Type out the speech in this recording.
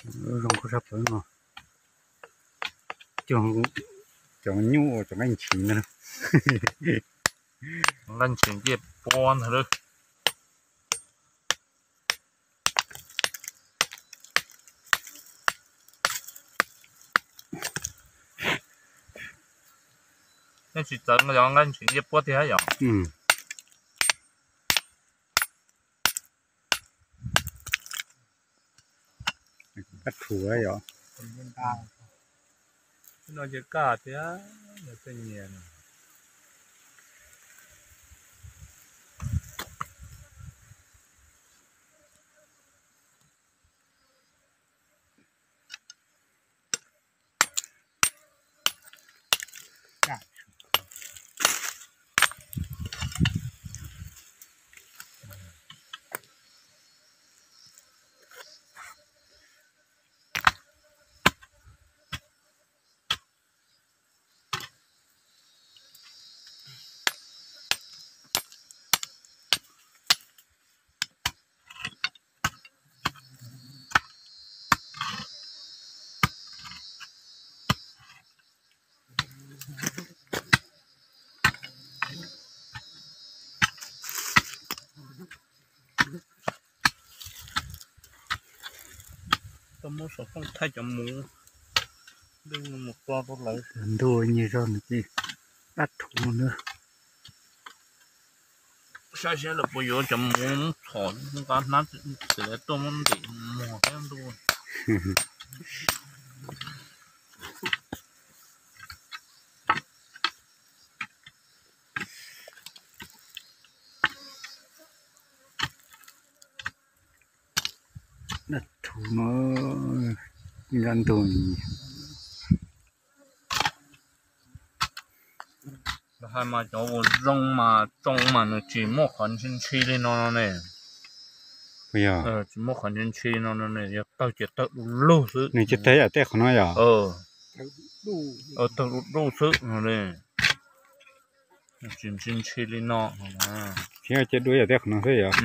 Zoo nkauj sab plaws no. Cov nyuj, cov nqaij ntshis ntag. Nqaij ntshis ncej puab ntag lauj. Nej tsis txawv yog nqaij ntshis ncej puab tiag yom? Kaj thu yom. No ces kaj tiag, tej nyias. Tuaj muab xov tooj thaij cov muv, ntuj mus tso rau lawv. Ntuj nyuag zog nws ces dab thuv no. Saib seb lawv puas yuav cov muv txhom nqa hnab txiv lawv tuaj muab ntim muag thiab ntuj. Dab thuv no, nqa ntug. Hais mas cov uas zoo mas tsoo mas nws tsis muaj qhov ntshis ntshis li no no ne. Tsis muaj qhov ntshis ntshis no no ne, yog tawg ces tawg du lug xwb. Nws tsis tawg yam tej qhov no yom? Tawg du lug xwb no ne. Tsis ntshis ntshis li no. Tsis yog ces dua yam tej qhov no xwb yom?